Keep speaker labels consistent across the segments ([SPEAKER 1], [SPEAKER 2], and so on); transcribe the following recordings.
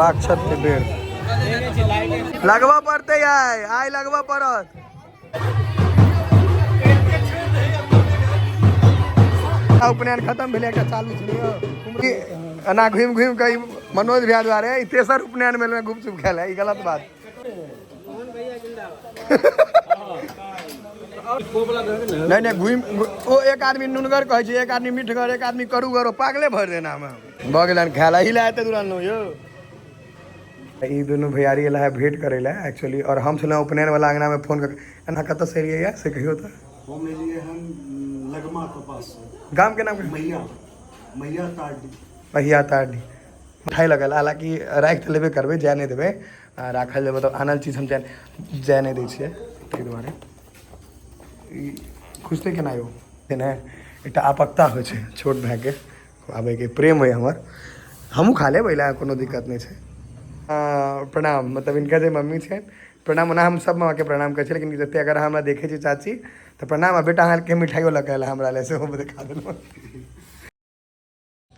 [SPEAKER 1] गवाक्षत के बेर लगबऽ पड़तै। आइ आइ लगबऽ पड़त। उपनयन खतम भेलै, एकटा चालू छलै यौ। एना घुमि घुमि कऽ ई मनोज भैया दुआरे ई तेसर उपनयन मेलमे गुपचुप खाय लए, ई गलत बात। नहि नहि, घुमि ओ एक आदमी नुनगर कहै छै, एक आदमी मीठगर, एक आदमी करूगर, ओ पागले भरि देना मे भऽ गेलनि खाय लए। एहि लए एते दूर अनलहुँ यौ। ई दुनू भैयारी एला है भेंट करै लए एक्चुअली, आओर हम छलहुँ उपनयन वाला अंगनामे फोन कऽ। एना कतऽसँ एलियै यऽ से कहियौ तऽ।
[SPEAKER 2] हम एलियै हन लगमा के पास से।
[SPEAKER 1] गाम के नाम?
[SPEAKER 2] मैया, मैया तारडी।
[SPEAKER 1] पहिया तारडी। मिठाई लगल, हालाँकि राखि तऽ लेबे करबै, जाय नहि देबै। राखल जेबै तऽ आनल चीज हम जाय जाय नहि दै छियै, ताहि दुआरे। ई खुजतै केना यौ? नहि, एकटा आपकता होइ छै छोट भायके आबैके, प्रेम होइ हमर। हमहूँ खा लेब, एहि लए कोनो दिक्कत नहि छै। प्रणाम, मतलब हिनकर जे मम्मी छनि, प्रणाम। ओना हम सब माँके प्रणाम करै छी, लेकिन जते अगर अहाँ हमरा देखै छी चाची तऽ प्रणाम। आ बेटा अहाँके मिठाइयो लऽ कऽ आयल हमरा लए, सेहो देखा देलहुँ।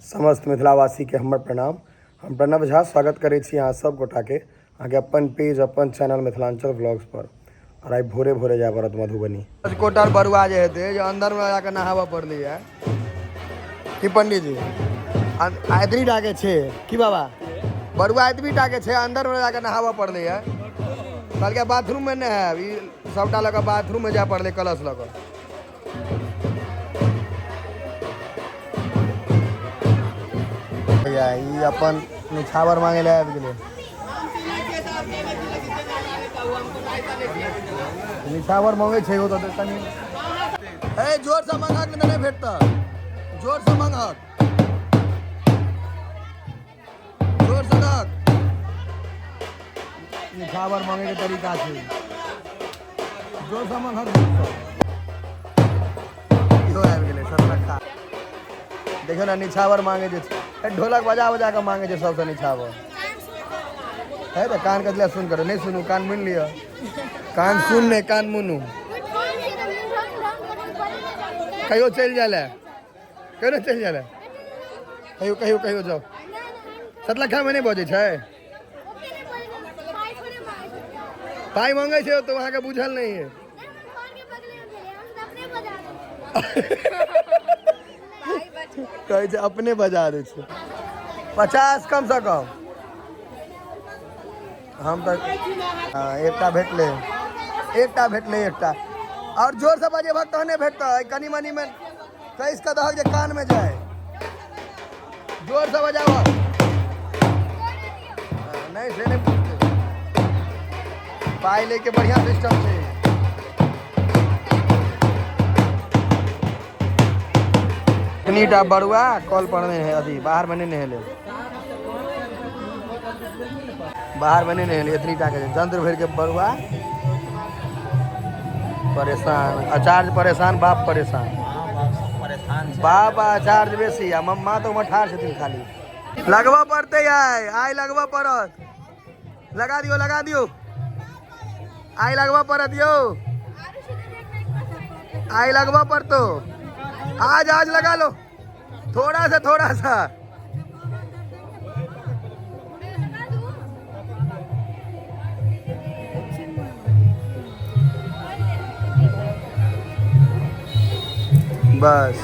[SPEAKER 1] समस्त मिथिलावासीके हमर प्रणाम। हम प्रणव झा स्वागत करै छी अहाँ सब गोटाके अहाँके अपन पेज, अपन चैनल मिथिलांचल व्लॉग्स पर। और आइ भोरे भोरे जाय पड़त मधुबनी। राजकोट बरुआ जे हेतै जे अंदरमे जाकऽ नहाबऽ पड़लै है की पंडीजी? एतनी टाके छै की बाबा? बरुआ एतबी टाके छै, अंदरमे जाकऽ नहाबऽ पड़लै है। कहलकै बाथरूममे नहि हैब, ई सबटा लऽ कऽ बाथरूममे जाय पड़लै कलश लऽ कऽ। भैया ई अपन निछावर मांगे लए आबि गेलै। निछावर मंगे छै ओ तऽ कनि ए जोर से मंगहक, नहि तऽ नहि भेटतह। जोर से मंगहक, जोर से दहक। निछावर मांगे के तरीका छै, जोर से मंगहक, जोर से। इहो आबि गेलै सतरखा। देखियौ ने, निछावर मांगे जे छै, ढोलक बजा बजा कऽ मांगे छै सबसँ निछावर। है तऽ कान कथी लए सुन करू? नहि सुनू, कान मुनि लिअ। कान सुन नहि, कान मुनू। कहियो चलि जाय लए, कहियो चलि जाय लए, कहियो कहियो कहियो जाउ। सतलखामे नहि बजै छै? पाइ मांगै छै तऽ अहाँके बुझल नहि है। कहै छै अपने बजा दै छै। 50 कम से कम। हम तऽ एकटा भेटलै, एकटा भेटलै, एकटा आओर। जोरसँ बजेबहक तहने भेटतै। कनि मनिमे कसि कऽ दहक जे कानमे जाय। जोरसँ बजाबह। नहि, से नहि पुछतै। पाइ लैके बढ़िआँ सिस्टम छै। एतनीटा बरुआ कल पर नहि है, अथी बाहरमे नहि नहेले, बाहरमे नहि नहेले। एतनी टा के यंत्र भरि के बरुआ परेशान, आचार्य परेशान, बाप परेशान। बाप आचार्य बेसी आ मम्मा तऽ उम्हर ठाढ़ छथिन खाली। लगबऽ पड़तै आइ, आइ लगबऽ पड़त। लगा दियौ, लगा दियौ, आइ लगबऽ पड़त यौ। आइ लगबऽ पड़तो। आज आज लगा लो, थोड़ा सा, थोड़ा सा। बस।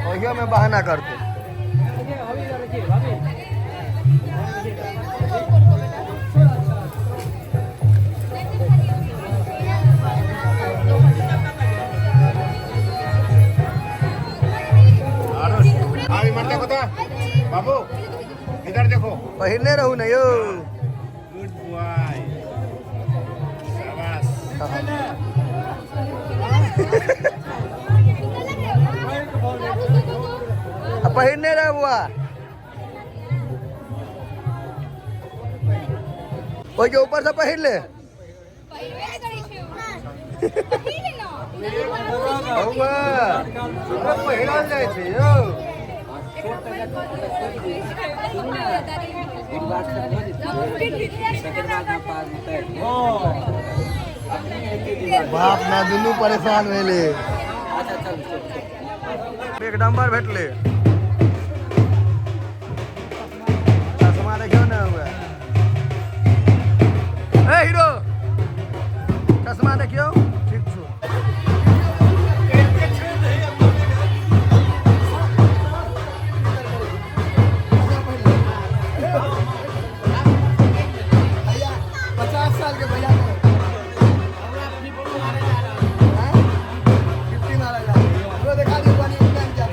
[SPEAKER 1] ओहियो में बहाना करते।
[SPEAKER 3] बाबू इधर देखो।
[SPEAKER 1] पहिरने रहू ने यौ।
[SPEAKER 3] गुड बॉय, शाबाश।
[SPEAKER 1] आ पहिरने रह बुआ, ओहिके ऊपर से पहिर ले। बौआ पहिरल जाइ छै यौ। बाप ना दुनू परेशान भेले। एक डम्बर भेटले। चश्मा देखियौ ने हुए। ए हीरो चश्मा देखियौ ठीक छौ। भैया 50 साल के भैया फिफ्टी मारा जा रहा देखा दियो पानी उपनयन क्या।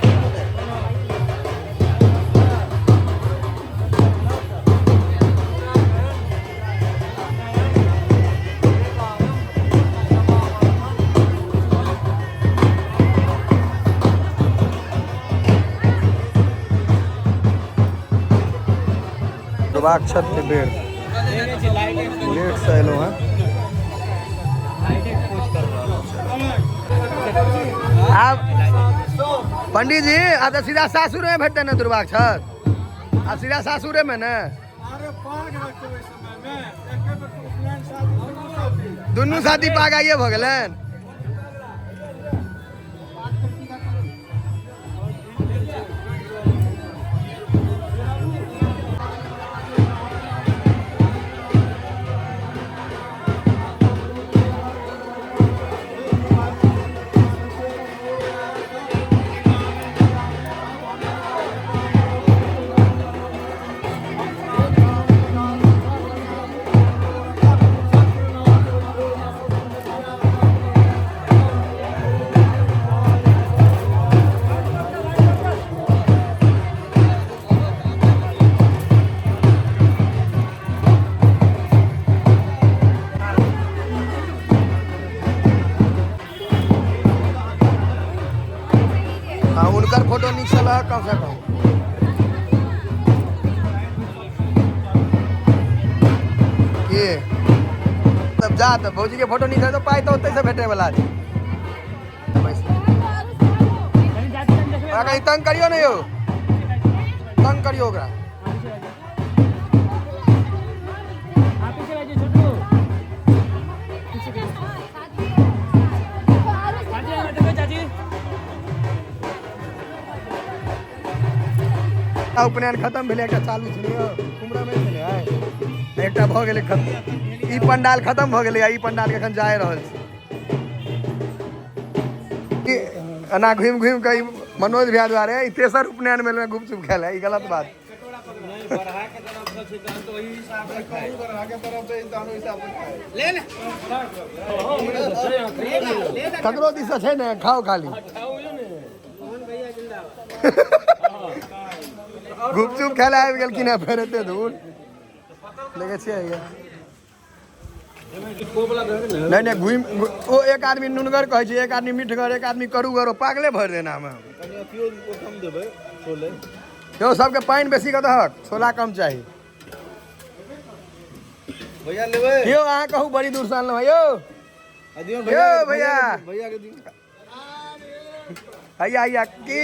[SPEAKER 1] दुर्वाक्षत के बेर लेट से एलहुँ हँ। आब पंडित जी आब तऽ सीधा सासुरे में भेटतै ने दुर्वाक्षत? आब सीधा सासुरे में ने दुनू शादी पाग आइए भऽ गेलनि। हाँ उनकर फोटो निक से लह कम से कम। के तब जा तऽ भौजी के फोटो निक से तो पाइ तऽ ओतै से भेटे वाला छै। ओकरा कहीं तंग करियौ ने यौ, तंग करियौ ओकरा। उपनयन खत्म भेलै, एकटा चालू छलै यौ, कुमरम छलै आइ, एकटा भऽ गेलै खत्म। ई पंडाल खत्म भऽ गेलै आ ई पंडाल के एखन जा रहल छी। एना घुमि घुमि कऽ ई मनोज भैया दुआरे ई तेसर उपनयन मेल में गुपचुप खाय ई गलत बात। ककरो दिस से छै ने खाओ खाली। गुपचुप खाय लए आबि गेलखिन हेँ फेर एते दूर। देखै छियै नहीं नहीं घुमि ओ एक आदमी नुनगर कहै छै, एक आदमी मीठगर, एक आदमी करूगर, ओ पागले भरि देना हमे। यौ सबके पानि बेसी कऽ दहक, छोला कम चाही।
[SPEAKER 3] भैया लेबै
[SPEAKER 1] यौ अहाँ कहू बड़ी दूर से अनलहुँ यौ। यौ भैया
[SPEAKER 3] भैया के दियौ।
[SPEAKER 1] हैया हैया की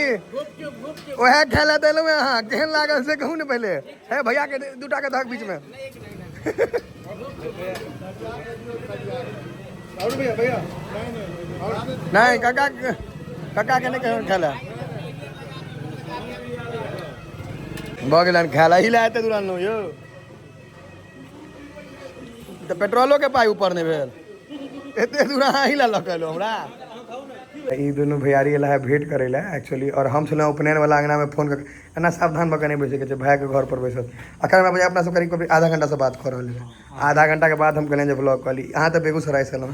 [SPEAKER 1] ओएह खाय लए देलहुँ अहाँ, केहन लागल से कहू ने पहिले। हे भैया के दूटा के दहक बीच में।
[SPEAKER 3] और भैया भैया
[SPEAKER 1] नहीं काका काका के नहीं कहियो खाय लए। भऽ गेलनि खाय लए, एहि लए एते दूर अनलहुँ यौ। तऽ पेट्रोलो के पाइ ऊपर नहि भेल, एते दूर अहाँ एहि लए लऽ कऽ एलहुँ हमरा। ई दुनू भैयारी एला है भेंट करै लए एक्चुअली, और हम छलहुँ उपनयन वाला अंगना में फोन कऽ एना सावधान भऽ कऽ नहि बैसैके छै, भायके घर पर बैसल। अखन हमरा बुझाइ अपना सब करीब करीब आधा घंटा से बात कऽ रहल है। आधा घंटा के बाद हम कहलियनि जे ब्लॉग कऽ ली। अहाँ तऽ बेगूसराय से एलहुँ,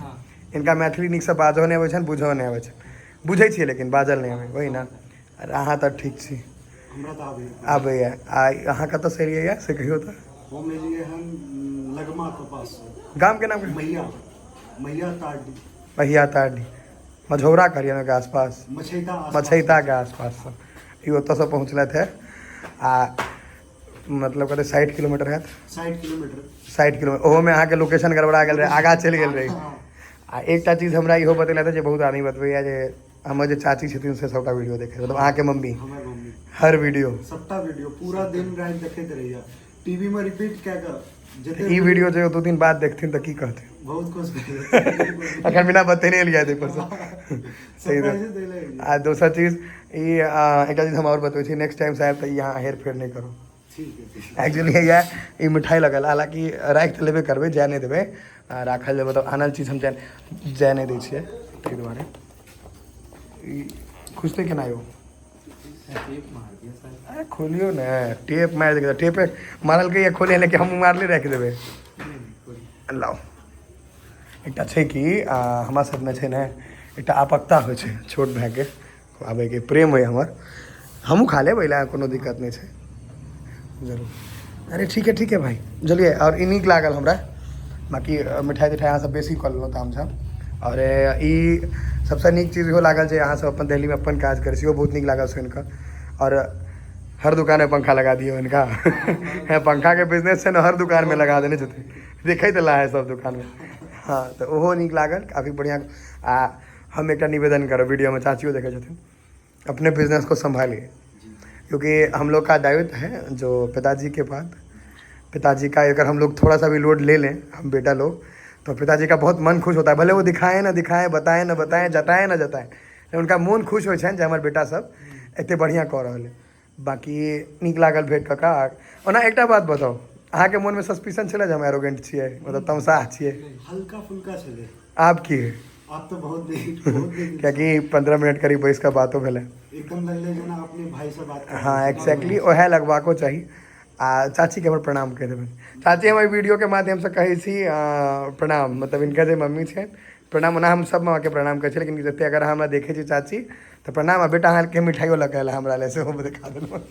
[SPEAKER 1] इनका मैथिली नीकसँ बाजहो नहि अबै छनि, बुझहो नहि अबै छनि। बुझै छियै लेकिन बाजल नहि अबै, वही ने। अरे अहाँ तऽ ठीक छी।
[SPEAKER 2] हमरा तऽ आबैए
[SPEAKER 1] आबैए। आ अहाँ कतऽसँ एलियै यऽ से कहियौ तऽ।
[SPEAKER 2] हम एलियै हन लगमा के पास से।
[SPEAKER 1] गाम के नाम?
[SPEAKER 2] मैया, मैया तारडी।
[SPEAKER 1] मैया तारडी, मझौरा कहलियै के आसपास,
[SPEAKER 2] मछैता आसपास।
[SPEAKER 1] मछैता के आसपास से ई ओतऽसँ पहुँचलथि हे। आ मतलब कते 60 किलोमीटर हैत?
[SPEAKER 2] 60 किलोमीटर।
[SPEAKER 1] 60 किलोमीटर। ओहोमे अहाँके लोकेशन गड़बड़ा गेल रहै, आगाँ चलि गेल रही। आ एकटा चीज हमरा इहो बतेलथि जे बहुत आदमी बतबैया जे हमर जे चाची छथिन से सबटा वीडियो देखै, मतलब अहाँके मम्मी।
[SPEAKER 2] हमर मम्मी।
[SPEAKER 1] हर वीडियो।
[SPEAKER 2] सबटा वीडियो पूरा दिन राति देखैत रहैया, टीवी में रिपीट कए कऽ जते
[SPEAKER 1] ई वीडियो जे 2 दिन बाद देखथिन तऽ की कहथिन?
[SPEAKER 2] बहुत खुश भेल।
[SPEAKER 1] अखन बिना बतेने एलियै ताहि पर से। सही बात।
[SPEAKER 2] सरप्राइज दै लए।
[SPEAKER 1] आ दोसर चीज ई एकटा चीज हम आओर बतबै छी, नेक्स्ट टाइम साहब तऽ ई अहाँ हेर फेर नहि करू।
[SPEAKER 2] ठीक है, ठीक।
[SPEAKER 1] एक्चुअली इएह ई मिठाई लगल, हालाँकि राखि तऽ लेबे करबै, जाय नहि देबै। राखल जे मतलब आनल चीज हम जाय नहि दै छियै, ताहि दुआरे। ई खुजतै केना यौ? अरे खोलियौ ने, टेप मारि देबै। टेपे मारलकै या खोले, लेकिन हम मारले राखि देबै। लाउ, एकटा छै कि हमरा सबमे छै ने एकटा आपकता होइ छै छोट भायके आबैके, प्रेम होइ हमर। हमहूँ खा लेब, एहि लए कोनो दिक्कत नहि छै। जरूर। अरे ठीक है, ठीक है भाई, बुझलियै। आओर ई नीक लागल हमरा। बाँकी मिठाइ तिठाइ अहाँसब बेसी कऽ लेलहुँ तामझाम। आओर ई सबसँ नीक चीज इहो लागल जे अहाँसब अपन दिल्लीमे अपन काज करै छी, इहो बहुत नीक लागल सुनिकऽ। आओर हर दुकानमे पंखा लगा दियौ हिनका। पंखाके बिजनेस छै ने, हर दुकानमे लगा देने छथिन, देखैत ला है सब दुकानमे। हँ, तऽ ओहो नीक लागल, काफी बढ़िआँ। आ हम एकटा निवेदन करब वीडियोमे, चाचियो देखै छथिन, अपने बिजनेस को संभालिए, क्योंकि हम लोग का दायित्व है जो पिताजी के बाद पिताजी का अगर हम लोग थोड़ा सा भी लोड ले लें, हम बेटा लोग, तो पिताजी का बहुत मन खुश होता है। भले वो दिखाएं ना दिखाएं, बताएं ना बताएं, जताएं ना जताएं, लेकिन उनका मोन खुश होइ छनि जे हमर बेटा सब एते बढ़िआँ कऽ रहल है। बाँकी नीक लागल भेट कऽ कऽ। ओना एकटा बात बताउ, अहाँके मोनमे सस्पिशन छलै जे हम एरोगेंट छियै, मतलब तमसाह छियै?
[SPEAKER 2] हल्का फुल्का छलै।
[SPEAKER 1] आब की है?
[SPEAKER 2] आब तऽ बहुत नीक, बहुत नीक।
[SPEAKER 1] कियाकि 15 मिनट करीब बैस कऽ बातो भेलै।
[SPEAKER 2] एकदम लगलै जेना अपने भाई से बात कर।
[SPEAKER 1] हाँ, एक्जैक्टली ओएह लगबाको चाही। आ चाचीके हमर प्रणाम कहि देबनि। चाची, हम एहि वीडियोके माध्यमसँ कहै छी प्रणाम, मतलब हिनकर जे मम्मी छनि, प्रणाम। ओना हम सब माँके प्रणाम करै छी, लेकिन जते अगर अहाँ हमरा देखै छी चाची तऽ प्रणाम। आ बेटा अहाँके मिठाइयो लऽ कऽ आयल हमरा लए, सेहो देखा देलहुँ।